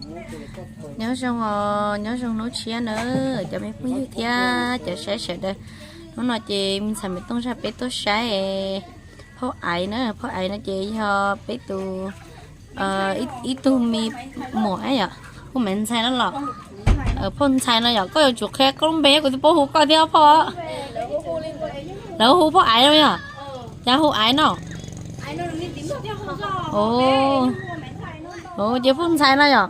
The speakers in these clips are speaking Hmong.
Nyob zoo os, nyob zoo hnub tshiab na, cov me phooj ywg thiab cov saib sawv daws. Hnub no ces me ntxhais Maiv Tooj zaj peb tuaj saib phauj Aiv na, phauj Aiv no ces yog peb tus ib tug me muam yom, hu Maiv Ntxhais no los, phauj Ntxhais no yom. Koj yuav tsum qhia koj lub npe, kuv twb paub hu koj thiab phauj. Lawv hu phauj Aiv no yom, cas hu Aiv no? Ces phauj Ntxhais no yom.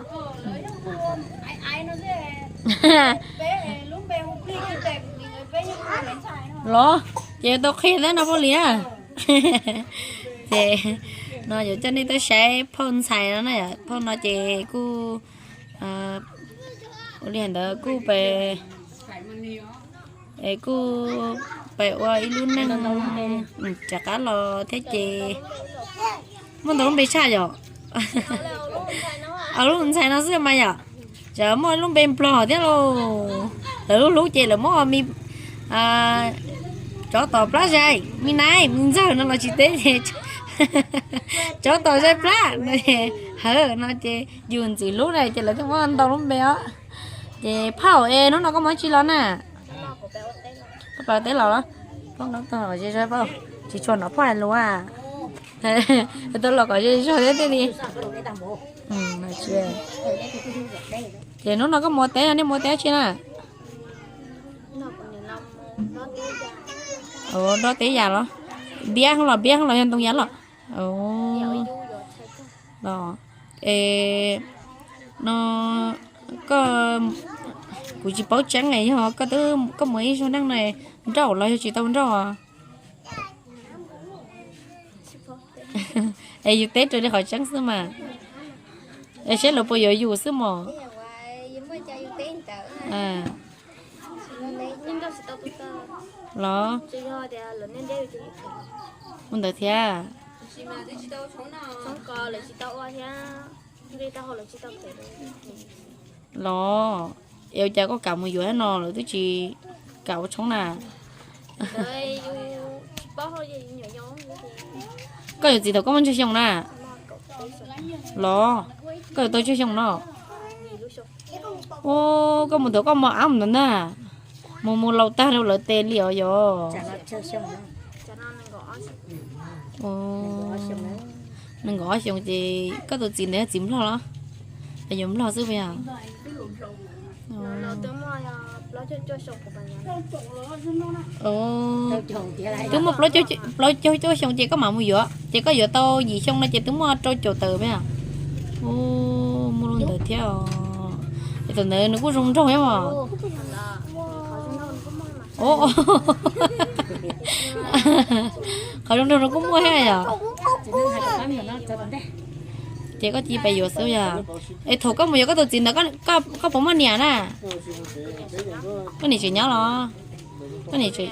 Los ces tau qhia thiab no Paj Lis na. Ces no yuav coj nej tuaj saib phauj Ntxhais no na, phauj no ces kuj ua li ntawd kuj kuj pais ua ib lub neej rov qab los thiab ces muaj ntau lub npe tshaj yom. Lub Ntxhais no xwb mas yom, tseem muaj lub npe Nplog thiab lauj. Lawv lub hlub ces lawv muab me tsov tom plab zais, me nai me ntxawg no los tsis teb ces tsov tom zais plab no, hawv no ces yus ntxim hlub na ces lawv thiaj muab ntau lub npe os. Ces phauj es hnub no koj mus tsi los na? Koj pais teb los los? Tsis tshua hnov phauj hais lus a. Tau los kom ze zog thiab tiag li. Ces hnub no koj mus teb, nej mus teb tsi na? Nrog teb yam los? Npiab los, npiab los yog ntoo yam los? Es no koj, kuv tsis paub tseeb, yog koj twb, koj mus ib zaug neej no nrauj los yog tsis tau nrauj? Es yus teb raws li qhov tseeb xwb mas, es saib lawv puas yuav yus xwb mos. Los ua ntawd thiab. Los es ua cas koj kam mus yuav thiab no lawv twb tsis kam ua tshoob na? Koj yuav txiv thaum koj muaj tsawg xyoo na? Los koj yuav tau tsawg xyoo no? Koj mus thaum koj mos ab ntawd na, mus mus laus tag rau lawv tes li os yog. Nees nkaum ob xyoos ces koj tus txiv ntawd yog txiv nplog los? Yuav nplog xwb puas yog? Twb muaj plaub caug cuaj xyoo ces koj mam mus yuav, ces koj yuav tau yim xyoo no ces twb muaj rau caum tawm puas yog? Muaj lub ntawd thiab os. Es thaum ntawd nws kuj zoo nraug thiab os. Qhov zoo nraug no kuj muaj thiab yom. Ces koj cia li pais yuav xwb yog. Es thaum koj mus yuav koj tus txiv ntawd, koj puas muaj niam na? Koj niam tseem nyob los? Koj niam tseem,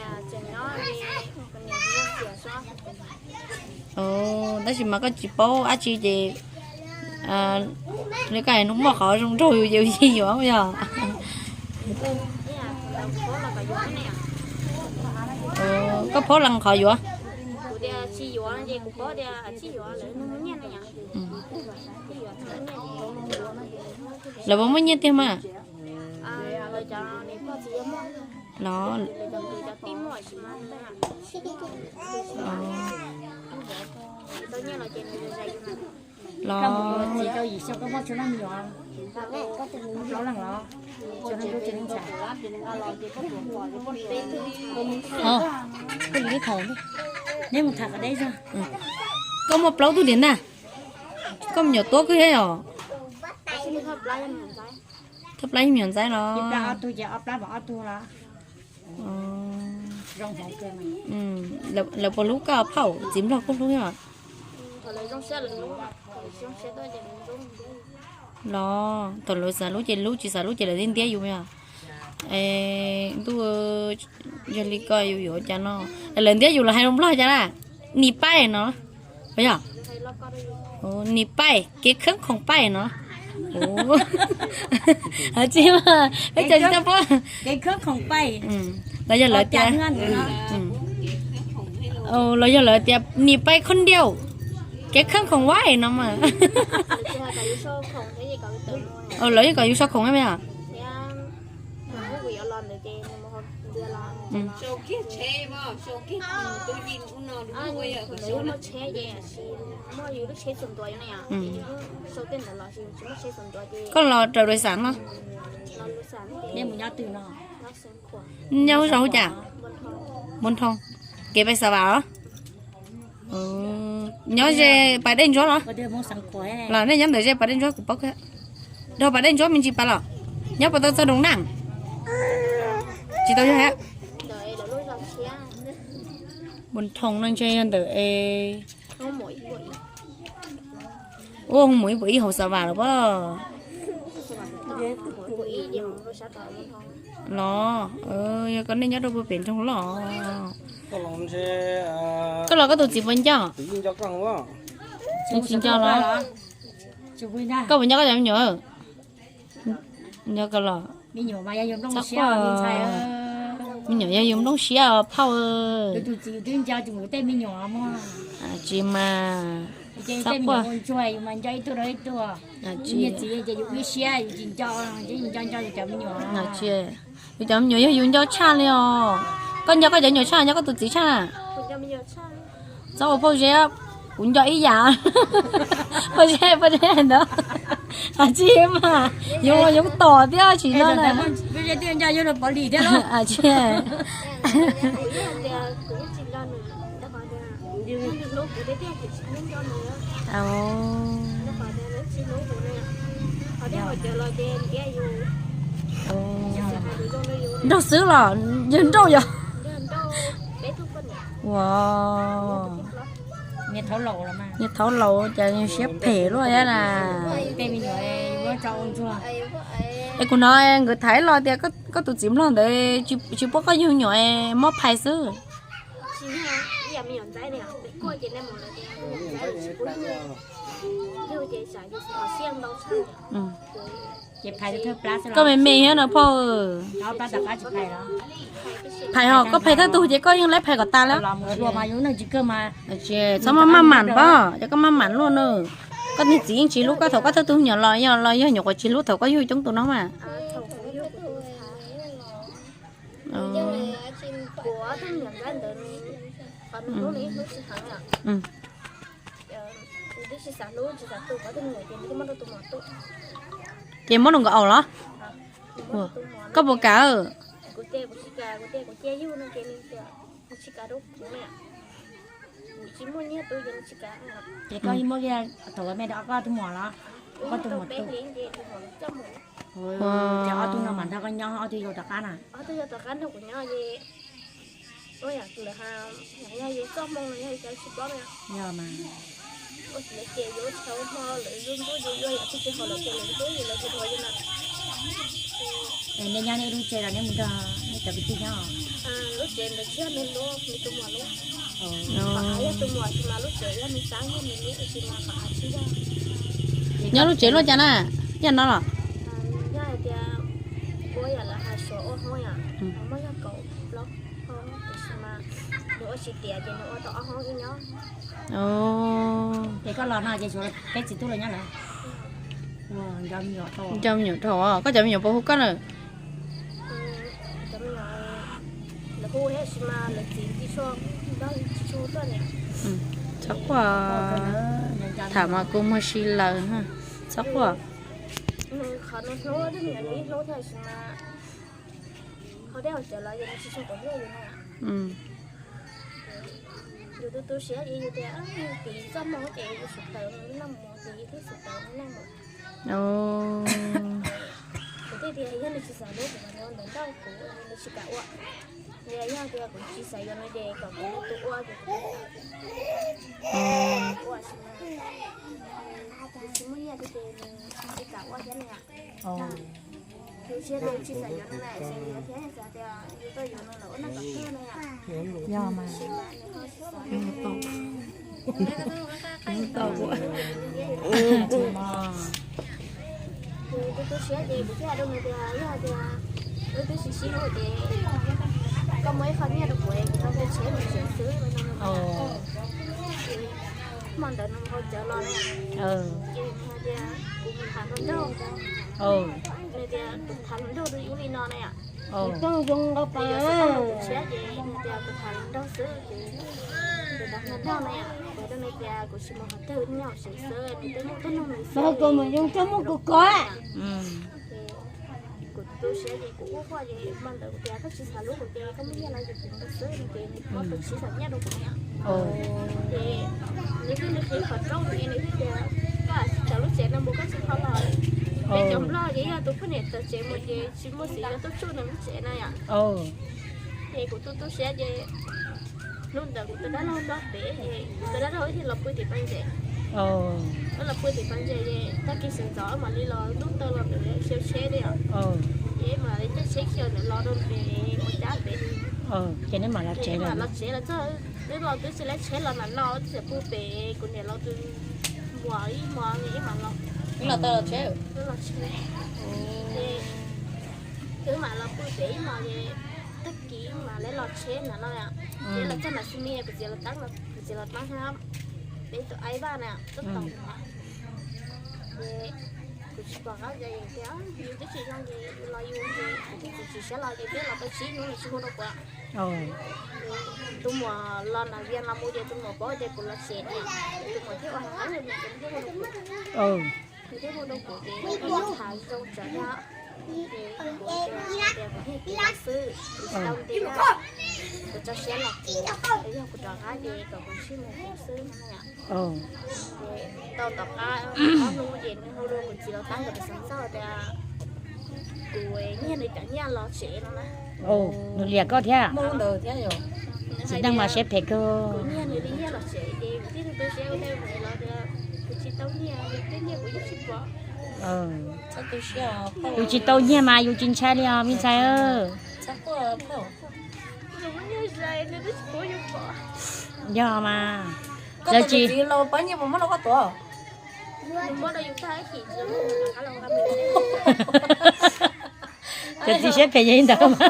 tab sis mas koj tsis paub dab tsi ces li koj hais no muaj qhov zoo nraug yus ces yus yuav yog. Koj paub lees qhov yuav? Lawv puas muaj nyiaj tiag mas? Los, los, koj muaj plaub tug tiag na. Koj me nyuam tuab kawg thiab yom? Thawj plab yog me nyuam ntxaib los? Lawv puas hlub koj phauj? Txiv nplog kuj hlub os. Los thaum lawv xav hlub ces hlub, tsis xav hlub ces lawv thiaj ntiab yus yom. Ntuj, yog li ko yus yuav cas no? Lawv ntiab yus los hais nplog cas na? Ni paib no yog? Ni paib, kev khab khoom paib no. Tsis, peb cov tsis tau paub. Los yog lawv tias, los yog lawv tias ni paib khab ndiau. Kev kheej khoom ua no mas. Lawv yeej kom yus sau khoom me os. Koj los raws daim xam no. Nyob hu zos hu cas? Npoo Thoo. Kev pais Xav Vam os. Nyob ze pas dej ntsuab los? Los nej nyob ntawm ze pas dej ntsuab kuv paub kawg. Dhau pas dej ntsuab me ntsis pas los? Nyob puas tau txog Doos Naj? Tsis tau yog. Npoo Thoo no ntshe yog ntawm e. Ua mus ib puas ib hauv Xav Vam los pob. Los, yog koj nej nyob rau puag pem nroog los. Koj los koj tus txiv puas nco? Tsis nco los? Koj puas nco koj cov me nyuam? Nco koj los? Txhob quaj. Me nyuam yog yus nplooj siab os phauj. Tsis mas. Txhob quaj. Yus cov me nyuam yog yus nco tshaj li os. Koj nco koj cov me nyuam tshaj, nco koj tus txiv tshaj. Txhob ua phauj zeb, kuv nco ib yam. Phauj zeb, phauj zeb ntawd. Tsis mas, yus los yus tom thiab tsis no na. Nraug xwb los yog nrauj yog? Ua, niag thaub laus cas siab phem luaj thiab na. Es kuv hnov nkawd tham los tias koj tus txiv nplog ntawd tsis pub koj yug nyuam, mob phais xwb. Koj me me thiab no phauj. Phais ho, koj phais thawj tug ces koj yeej laib phais kom tas lawm. Tsis, txhob maj mam pob, ces koj maj mam luaj na. Koj niag txiv yeej tsis hlub koj thaum koj thawj tug nyuam los, yog los yog nyuam qhuav tsis hlub thaum koj yug coob tus no mas. Ces muab rau nkawd aus los? Koj puas kam? Ces koj muab kiag thaum me rau koj tus muam los? Koj tus muam tu. Ces ob tug no mam nrog koj nyob, ob tug yuav rov qab na? Yog mas. Es nej nyob nej lub tsev los nej mus nrog nej cov kwv tij nyob? Nyob lub tsev luaj cas na? Yog no los? Ces koj los no ces tshuav peb txiv tub los nyob lawm? Nco me nyuam dhau, koj cov me nyuam puas hu koj na? Txhob quaj, tham mas kuv muag si lawm, txhob quaj. Yog mas. Hmo ntawd nws mus haus cawv los na, ces nws hais tias kuv mus tham hluas nraug, nws tias kuv tham hluas nraug rau yus li no na yom. Ces yus xav tau tus tshiab ces nws tias kuv tham hluas nraug xwb ces kuv tham hluas nraug na yom, kuv rau nws tias kuv tsis mus qhov twg, nyob hauv tsev xwb, nws twb muaj tub nug nws xwb, kuv mus zoo coj muab kuv kov. Kuv tu siab ces kuv quaj quaj ces hmo ntawd kuv tias koj tsis xav hlub kuv ces koj muaj nyiaj los yuav kuv ntawd xwb no ces nws muab tau tsib xyoo nyiaj rau kuv na. Ces nws thiaj li qhib qhov rooj ces nws thiaj tias koj tsis tau lub tsev no mus koj tsis tau los. Peb cov Nplog ces yog tus poj niam txawm tsev mus ces tsis muaj xiv yuav tuaj tsuj nws lub tsev no yom. Ces kuv tu tu siab ces hnub ntawd kuv tus dab laug nyob pem ces kuv tus dab laug thiaj los pw tim pas ntses. Wb los pw tim pas ntses ces tag kis sawv ntxov mam li los ntuj taw los ntawd xyau tsheb li os. Ces mam li caij tsheb khiav ntawd los rau pem mus cab pem. Ces neb mam los tsev los txog, wb los twb tsis laib tsheb los mam no, twb tseem pw pem kuv niam los tus muam ib hmos ib mam los. Wb los tau los tsheb, wb los tsheb. Ces wb mam los pw pem ib hmos ces tag kis mam li los tsheb ntawd no. Ces los txog nram Xi Mis kuv txiv los tab, kuv txiv los tab hab, peb tus aib vaj na txog tau na. Ces kuv tsis pom qab ces tias yus twb tsis zoo ces yus los yus ces kuv txiv tsis siab los ces twb los tau tsib hnub nws tsis hu rau kuv. Tus muam los nram Vias los mus ces tus muam paub tias kuv los tsev na, tus muam thiaj ua heev ua nws ces nws thiaj hu rau kuv. Nws thiaj hu rau kuv ces kuv tham zoo tsawv thiab. Ces kuv tias kuv niag txiv los xwb, kuv tsis tau nti, kuv tso siab los kuv, yog kuv rov qab ces kom kuv sib mus kuv xwb no yom. Ces tau tom qab ob hnub ces nws hu rau kuv txiv los tab, kuv txiv xav txog tias kuv nyiag nws cov nyiaj los tsev no na. Nws liam koj thiab. Txiv neej mas siab phem kawg. Kuv nyiag nws li nyiaj los tsev ces kuv thiaj tu tu siab ua ntej mus los tias kuv tsis tau nyiag, nws twb nyiag kuv yeej tsis pom. Yus tsis tau nyiag mas yus tsis ntshai li os me ntxhais. Yog mas. Koj tus txiv los pab nyiaj puas muab rau koj tuav? Cov txiv siab phem yog li ntawd mas.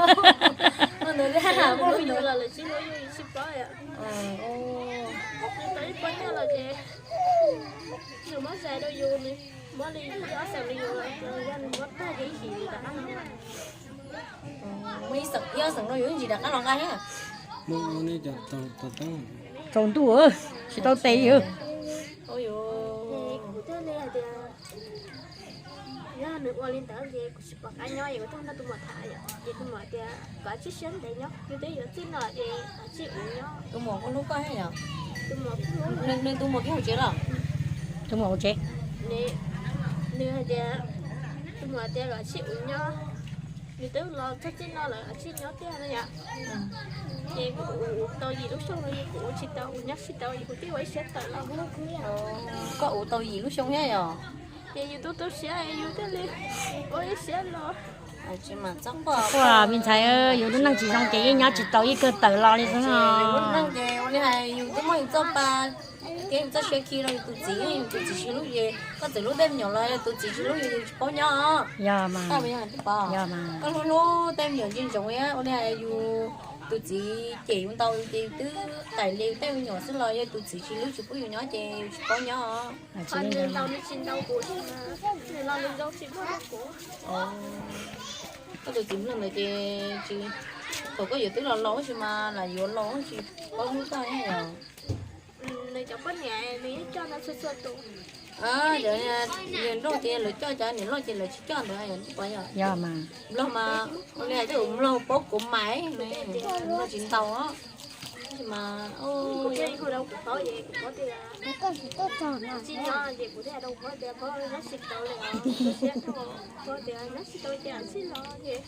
Muab ib xeem rau yus ntsis rov qab los nqa thiab. Tsaus ntuj tsis tau tes. Kuv thiaj li hais tias yog nws ua li ntawd ces kuv tsis pom qab nyob es kuv thiaj nrog tus muam tham yom, ces tus muam tias koj tsij siab ntev nyob, nws twb yuav txij no ces koj tsij ua nyob. Tus muam kuj hlub koj thiab yom? Tus muam kuj hlub. Nws tus muam kiag hauv tsev los? Tus muam hauv tsev. Nws hais tias, tus muam tias koj tsij ua nyob, nws twb los txog txij no lawm koj tsij nyob tiag no yom. Ces kuv ua tau yim lub xyoo no es kuv ua tsis tau, kuv nyob tsis tau es kuv thiaj ua ib siab tawm los. Koj ua tau yim lub xyoo thiab yom? Ces yus tu tu siab yus thiaj li ua ib siab los. Tsis mas txhob quaj me ntxhais, yus lub neej tsis zoo ces yeej nyob tsis tau, yeej kawg tawm los li xwb no. Lub neej ces ua li hais yus twb muaj yus txoj pa thiab yus txoj siab khi rau yus tus txiv, yus tus txiv tsis hlub ces koj txawm hlub tej me nyuam los yog tus txiv tsis hlub yus tsis paub nyob. Yog mas. Koj hlub hlub tej me nyuam ntsia ntsoov ua li hais yus tus txiv cem yus ntau ces yus twb qais li tej me nyuam xwb los yog tus txiv tsis hlub tsis pub yus nyob ces yus tsis paub nyob. Koj tus txiv mloog ntawd ces tsis, thaum koj yuav twb los laus tsis mas lam yuav laus tsis paub hlub koj thiab yom. Nws cov poj niam nws yeej coj ntawd txhua txhua tus. Yog nrauj ces lawv coj, cov niam loj ces lawv tsis coj ntawd yom. Yog mas. Nplog mas ua li hais tias mloog paub kuv mais, mloog tsis ntau. Tab sis mas kuv thiaj hu rau kuv paub ces kuv paub tias tsis nyob ces kuv thiaj hais rau kuv paub tias paub nyob tsis tau li os, tu siab rau paub tias nyob tsis tau ces tsis los ces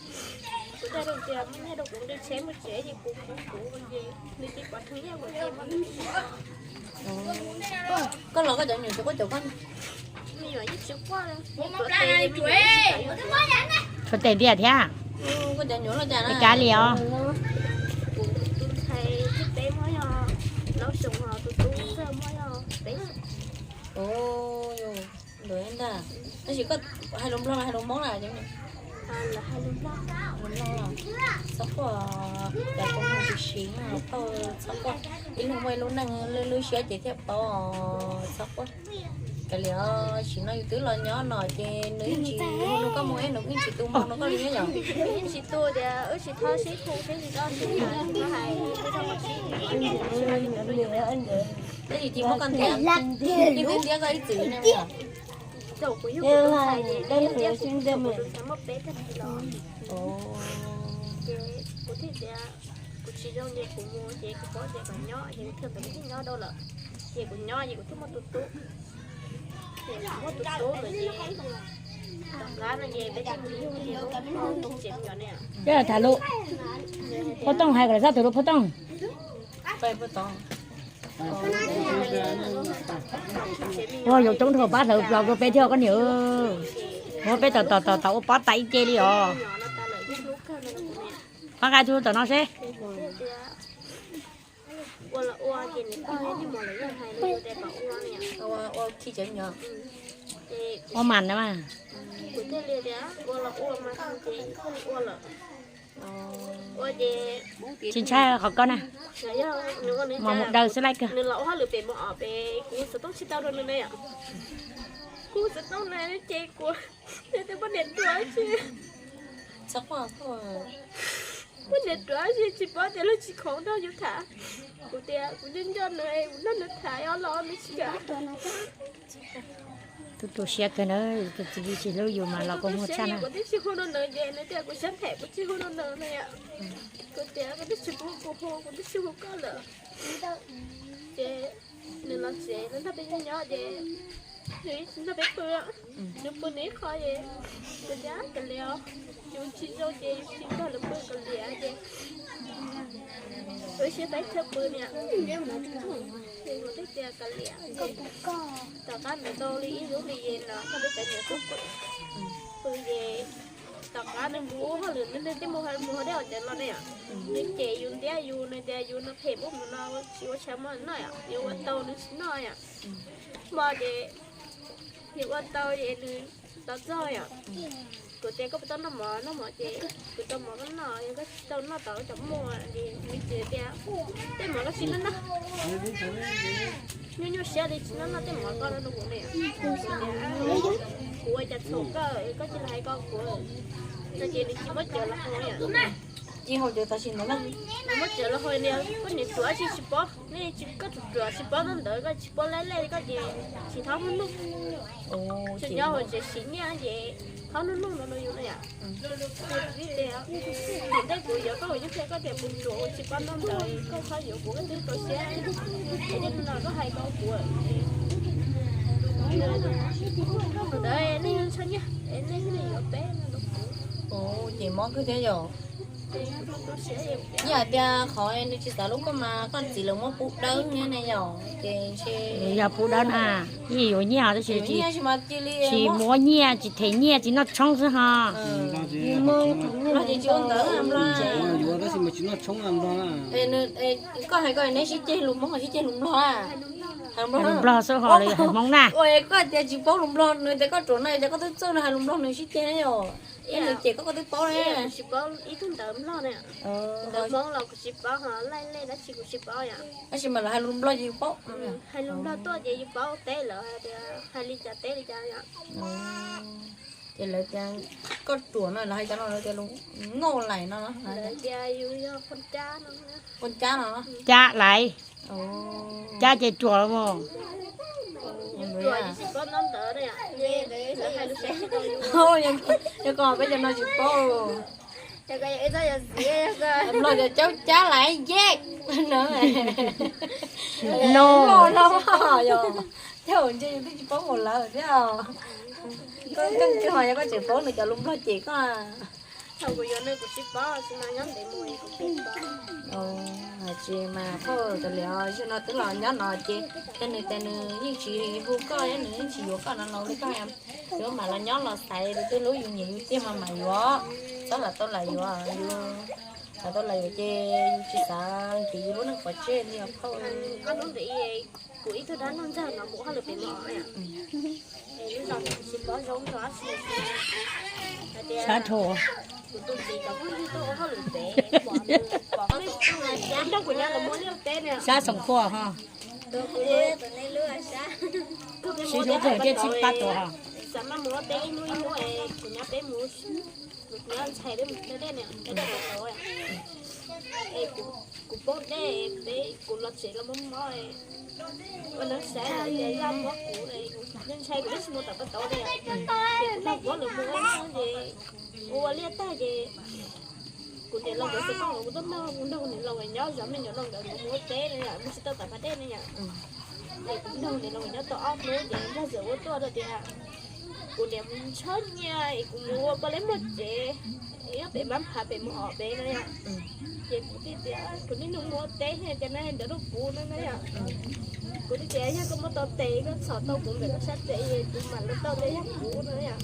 kuv thiaj rau tias muaj nyiaj rau kuv nqi tsheb mus tsev ces kuv kuv kuv ces nws tsis pom rheev nyiaj kuv ces koj los koj cov nyuam tsis quaj caum koj? Tshuav tes ntiag thiab. Koj cov nyuam los cas na? Kav liam os. Tus ntxhais thib peb muab yog Laub Xyoos, tus tub thib plaub muab yog Peb Xyoos. Ntawd ntag. Tab sis koj hais lus Nplog los hais lus Hmoob na? Lawv hais lus Nplog, txhob quaj, cov tub mus tsis siv no, txhob quaj, ib leeg muaj ib lub neej lwj lwj siab ces thiaj paub, txhob quaj. Kav liam, tam sim no yus twb los nyob no ces nws yeej tsis hu rau koj mus, nws yeej tsis tu moo rau koj li thiab yom? Yeej tsis tu tias wb tsis txhob sib hu thiab tsis txhob sib hais, tab sis cia muab koj ntiab, cia ntiab koj ib txwm no. Kuv yog kuv tus ntxhais ces ntiab kuv tus ntxhais muaj peb tag kis los. Ces kuv thiaj tias kuv tsis zoo ces kuv mus ces kuv paub tias kom nyob ces kuv thiaj tau nyob dua lawm. Ces kuv nyob ces kuv thiaj muaj tus tub, ces kuv muaj tus tub lawm ces tom qab no ces peb thiaj mus yug ces lub tsev me nyuam ne. Phob Tooj hais kom lawv txhob tus lub Phob Tooj. Ua yuav coob dhau pab hlawv plos rau peb thiab koj niam. Muab peb tom tom tom tom ua pob tais ib ce li os. Pab nqa tus tom no seb. Ua mas na mas. Tsis ntshai qhov koj na. Mos mus daws xwb laij kawg. Nws los ua hauj lwm pem mos os, pem kuv xov tooj tsis tau rau nws ne yom. Kuv xov tooj na ces kuv, nws twb poj niam ruam tsis, poj niam ruam tsis, tsis paub tias luag tsis khoom nrog yus tham. Kuv tias kuv nco nco nws, kuv nrog nws tham os los nws tsis kam. Tub tu siab kawg na, tus txiv tsis hlub yus mas los kua muag tshaj na. Kuv twb tsis hu rau nws ces nws tias kuv siab phem kuv tsis hu rau nws no yom. Kuv tias kuv twb tsis pub kuv hu, kuv twb tsis hu koj lawm. Ces nws los tsev nws nrog peb nyob ces nws tsis nrog peb pw, nws pw nws ib qho ces kuv tias kav liam, yus tsis zoo ces yus tsis nrog lawv pw kav liam ces wb sib faib chaw pw niam. Ces kuv thiaj tias kav liam. Tom qab ntawd tau li ib lub hli ces nws nrog peb cov niam tub pw, pw ces tom qab nws mus ua hauj lwm, nws twb mus ua dej ua cawv los ne yom. Nws cem yus ntiab yus, nws tias yus no phem npaum no tsis ua tshav mov noj yom, yus ua tau nws tsis noj yom. Hmo ces yus ua tau ces nws los txog yom. Kuv tias koj puas tau noj mov, noj mov ces kuv tau mov koj noj, yog koj tsis tau noj tau cov muag ces nws tseem tias tej mov koj tsis noj noj, nyuaj nyuaj siab li tsis noj noj tej mov koj no rau kuv ne. Kuv ua cas txhaum koj, koj cia li hais ko kuv no ces nws tsis muab cawv los hau yom. Tsis hau cawv tam sim ntawd na. Nws muab cawv los hau niag koj niam ruam tsis, tsis paub, nej tsis, koj ruam ruam tsis paub noj ntawd, koj tsis paub laj laj koj ces tsis txhob hnub nug. Tsis nyob hauv tsev siv nyiaj ces txhob hnub nug no rau yus na yom. Thaum ntej kuv yuav koj, kuv yeej qhia koj tias kuv ruam, kuv tsis paub noj ntawd, koj txhob yuav kuv, koj twb txaus siab, es tej no koj hais ko kuv. Ntawd nej yeej ntshaw nyiaj es nej thiaj li yuav peb no rau kuv. Ces mob kawg thiab yom. Yeej hais tias qhov nws tsis xav hlub koj mas koj txiv lawv muab pub dawb thiab ne yom, ces ntshe yog pub dawb na, yeej yuav nyiaj tab sis tsis muab nyiaj, tsis them nyiaj, tsis noj tshoob xwb ho. Nplog ces tsis ua ntawd, Nplog yuav tab sis mas tsis noj tshoob Nplog. Koj hais koj neb sib ceg lus Hmoob los sib ceg lus Nplog? Hais lus Nplog xwb ho, lawv hais Hmoob na. Koj tias tsis paub lus Nplog, nws tias koj ruam no ces koj twb txawj nws hais lus Nplog nws sib ceg ne yom. Ib nws ces koj, koj twb paub ne. Tsis paub ib tug ntawv Nplog na. Ntawv Hmoob los kuv tsis paub ho, laj lej dab tsi kuv tsis paub yom. Tab sis mas lawv hais lus Nplog ces yus paub. Hais lus Nplog tuaj ces yus paub teb lawv hais tias hais li cas teb li cas yom. Ces lawv tias koj ruam no, lawv hais cov no lawv tias lus Ngauj Laim no. Lawv tias yus yog Phooj Cab no. Phooj Cab no. Cab Laim. Cab ces ruam los mas. Yus ruam tsis paub noj ntawd, lawv hais lus Nplog tsis tau yus. Yog koj peb cov no tsis paub. Nplog tias caub Cab Laim yej no. No no yog. Thiab ntshe yus twb tsis paub npaum lawv thiab. Koj, koj, koj ho yog koj tseem paub nws cov lus Nplog cem koj. Thaum kuv yuav nws kuv tsis paub, tsis mas nyob ntev mus kuv tsis paub. Tsis mas phauj, tas li os, yog no twb los nyob no ces yog nws tias nws yeej tsis hu koj, yog nws yeej tsis yuav koj no los li koj yuav mam los nyob los xaiv tus twg hlub yus nyiam yus tiag mas mam yuav, txhob lam tau lam yuav yus. Xav tau lawm ces yus tsis xav ntim yus lub neej pov tseg li os phauj. Ob hnub ntawd kuv ib tug dab laug ntxawg no mus hauj lwm pem no, lub zos tsis paub zoo zog ab tsi, hais tias kuv tus txiv cov phooj ywg tuaj ua hauj lwm pem, pom, pom nrog kuv nyob los muaj liaj teb ne, sab Xoom Khuam ho. Sib hlub txog tiaj tsib pab tuas ho. Xam maj mus ua teb ib hnub ib hnub es kuv nyob peb mus, kuv nyob ntxhais peb mus dej dej ne, dej dej tau tau. Es kuv poob dej, peb kuv los tsev los mob mob, ua neeb saib hais tias zaj muab kuv, ntshai kuv twb tsis mus tom tau tau li. Ces kuv nrog kuv lawv mus ua liaj ces, ua ua liaj tag ces kuv niam laus nkawd xov tooj los kuv tuaj nrog, kuv nrog kuv niam laus nkawd nyob zov me nyuam no nkawd mus ua teb no yom, mus tsis tau tom pas dej no yom. Es kuv nrog kuv niam laus nkawd nyob tau ob hnub ces Nplog txawm ua tuaj rau tias kuv niam mus ntshaw nyiaj es kuv mus ua poj leb muag cev, nyob pem mab phav pem mus hom pem no yom. Ces kuv thiaj tias kuv niaj hnub mus ua teb thiab ces nej nrog rau kuv no na yom. Kuv thiaj tias yog koj muab tau tes koj txhom tau kuv ntawm koj sab tes es kuv mam li tau tias yog kuv no yom.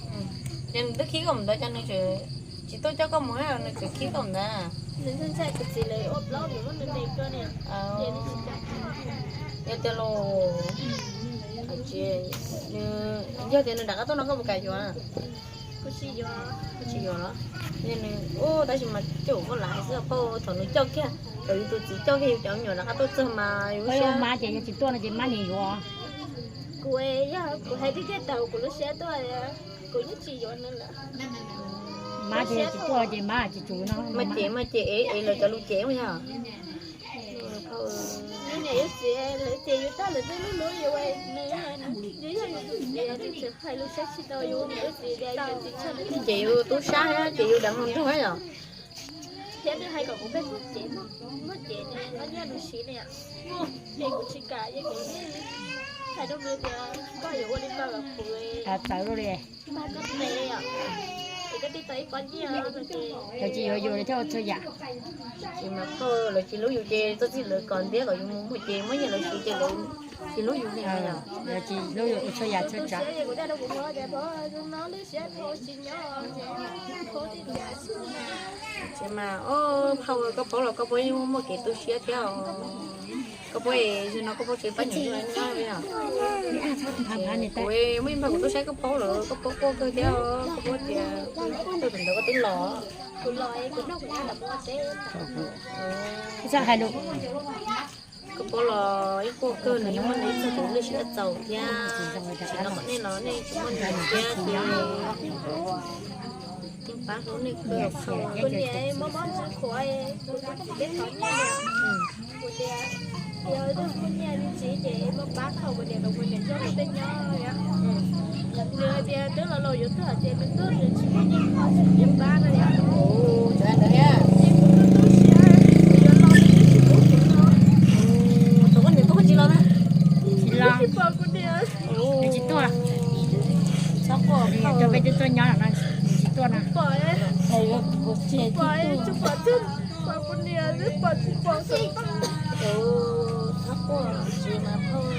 Ces nws twb khib koj mus ntawd ces nws tsis tuaj coj koj mus, nws tseem khib koj mus ntawd. Nws ntshai ntshai kuv txiv lawv ua plaub nws muab nws ntes tuaj ne. Ces nws tsis kam. Yog tias los, yog tias nws rov qab tuaj no koj puas kam yuav? Kuv tsis yuav. Kuv tsis yuav los? Yog nws, tab sis mas coj koj lam hais xwb phauj, thaum nws coj kiag, thaum yus tus txiv coj kiag yus cov me nyuam rov qab tuaj txog mas yus lub siab mab ces yog tsis tuaj no ces mab nyias yuav. Kuv, yog kuv hais tiag tiag tau kuv lub siab tuaj, kuv yeej tsis yuav nws lawm. Mab ces yog tsis tuaj ces mab tsis tsum no. Mas ces, mas ces ev, ev lawv cov lus ces yog. Niam yus txiv lawv ces yus tag lawm twb hlub hlub yus, nws yog yus tus txiv, nws tseem hais lus saib tsis taus yus niam yus txiv tias yus tsis tshaj. Ces yus tub sab thiab ces yus deev hluas nraug thiab yom. Thiab nws hais kom kuv pheej muaj cev, muaj cev ces koj nyiaj nws siv ne. Es kuv tsis kam, es kuv hais rau nws tias koj yuav ua li ko los kuv txawv li. Mas koj tes os, es koj tij tau ib pob nyiaj no ces lawv tsis yuav yus lawv coj ua txhua yam. Ces mas phauj lawv tsis hlub yus ces txhob txwm lawv kom ntiab kom yus mus muag ces muab nyiaj lawv siv ces lawv tsis hlub yus li yom. Lawv tsis hlub yus ua txhua yam txhua tsav. Ces mas o phauj, koj paub los koj paub yeej muaj kev tu siab thiab os. Koj paub es no koj paub tsev pab nyiam nyob li os. Kuv muaj ib npawg kuv tuaj saib koj paub lawm, koj paub quaj kawg thiab, koj paub tias tuaj thaum ntawd koj twb los. Koj paub los ib quaj kawg nws yeej muaj nws ib txog tus lwj siab txaus thiab. Tsis no kom nej los nej tsis muaj nyiam thiab ces yeej pab hlub nej kawg. Kuv niam mob mob ntsis khuav, kuv tub txim peb thov nyiaj, kuv tias yog tus muaj nyiaj me ntsis ces muab pab kho kuv niam rau kuv niam nyob ua tej nyob. Nws hais tias twb los laus yuav tuag ces nws tuag nws tsis muaj nyiaj kho tsis muaj nyiaj pab no yom. Ces kuv tu tu siab, kuv yuav los nws twb tsis pub kuv los. Thaum koj niam tuag koj tsis los na? Tsis los. Tsis pom kuv niam. Nws tsis tuaj. Txhob quaj, peb twb tuaj nyob no nws tsis tuaj na. Pom, pom, tsis pom, pom kuv niam twb pom tsis pom xwb. Txhob quaj, tsis mas phauj.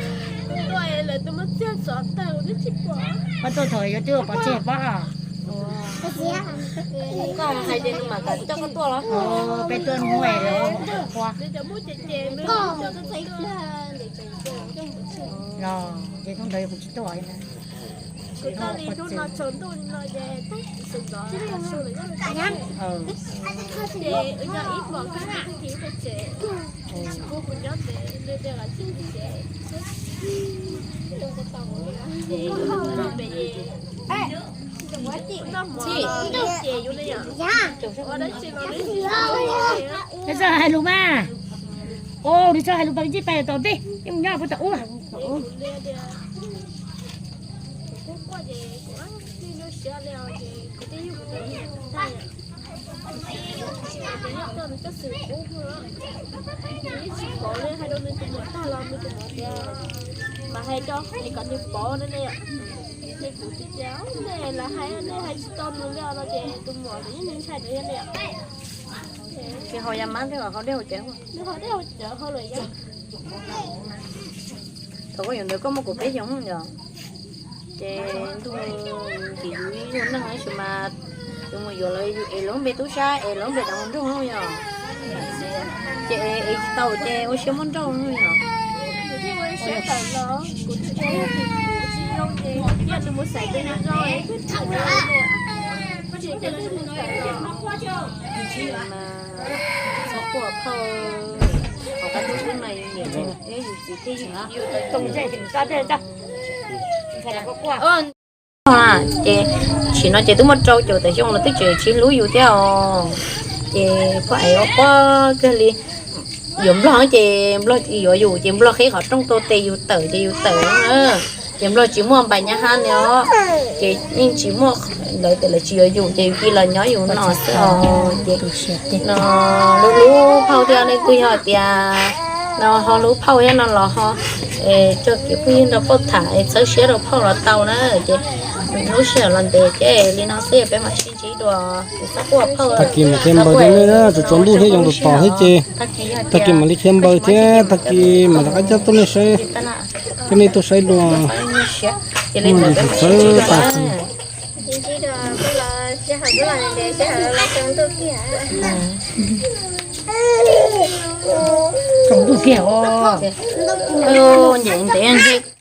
Tuaj lawv twb muab txiag xov tag kuv twb tsis pom. Koj tuaj thaum yuav twb pom txiag pob. Koj hais tias nws mam kam coj koj tuaj los? Peb tuaj muaj lawv qhua. Los ces hnub ntawd kuv tsis tuaj. Kuv tuaj li hnub no tsaus ntuj no ces tab sis ntxov, ces wb nyob ib hmos kawg, tag kis wb pem tsev, tsis pub kuv nyob tsev, nws tias los txog tsev, ces pem noj mov ces yus li yom, ua dab tsi los nws tsis pub. Nws txawj hais lus mas, nws txawj hais lus pas ntsij pais tom ntej, yeej mus nyob puag tom ub. Kuv li tias kuv twb quaj ces kuv twb nyuaj siab li os, ces kuv twb yug kuv tus tag yom. Ces nws tuaj nws coj xwm pub kuv, nws yeej tsis paub li, hais rau nws tus muam tag los nws tus muam tias mas hais rau es kom nws paub na ne yom. Ces kuv thiaj tias nej lam hais, nej hais tsis tau nws li os no ces tus muam nws yeej ntshai nws thiab li yom. Ces haus yav mab thiab los haus dej haus cawv, nws haus dej haus cawv haus lawm yom. Thaum koj yuav ntawd koj muaj kaum peb xyoo yom, ces ntuj ntim yus ib zaug neej tab sis mas yus mus yuav lawv, yus es lawv lub npe tub sab es lawv lub npe deev hluas nraug yom. Ces tsis tau ces ua siab muab nrauj no yom. Txhob quaj phauj, qhov qab tub tub no yus niam yus txiv thiab yus tau ces tsis no ces twb muaj rau caum tawm xyoo los twb tseem tsis hlub yus thiab os. Ces poj es ua quaj kawg li. Yuav nplog ces nplog yuav yus ces nplog qhib qhov rooj tuaj tes yus tawm ces yus tawm na. Ces nplog tsis muaj npais nyab hab li os. Ces yeej tsis muaj, lawv tias lawv tsis yuav yus ces yus cia los nyob yus no xwb os. Ces no hlub hlub phauj thiab, leej twg yog tias no ho hlub phauj thiab no los ho tso kev phooj ywg nrog phauj tham es txhawb siab rau phauj los tau na. Ces lub sij hawm los ntev ces li no xwb peb mam sib ntsib dua. Tag kis mam qhia npaws rau nej na, tsaus tsaus ntuj thiab yoov tom tom thiab ces tag kis mam li qhia npaws thiab tag kis mam rov qab coj tuaj nej saib, coj nej tuaj saib dua. Txhawb tas. Tsaus ntuj kiag os. Ntev ntev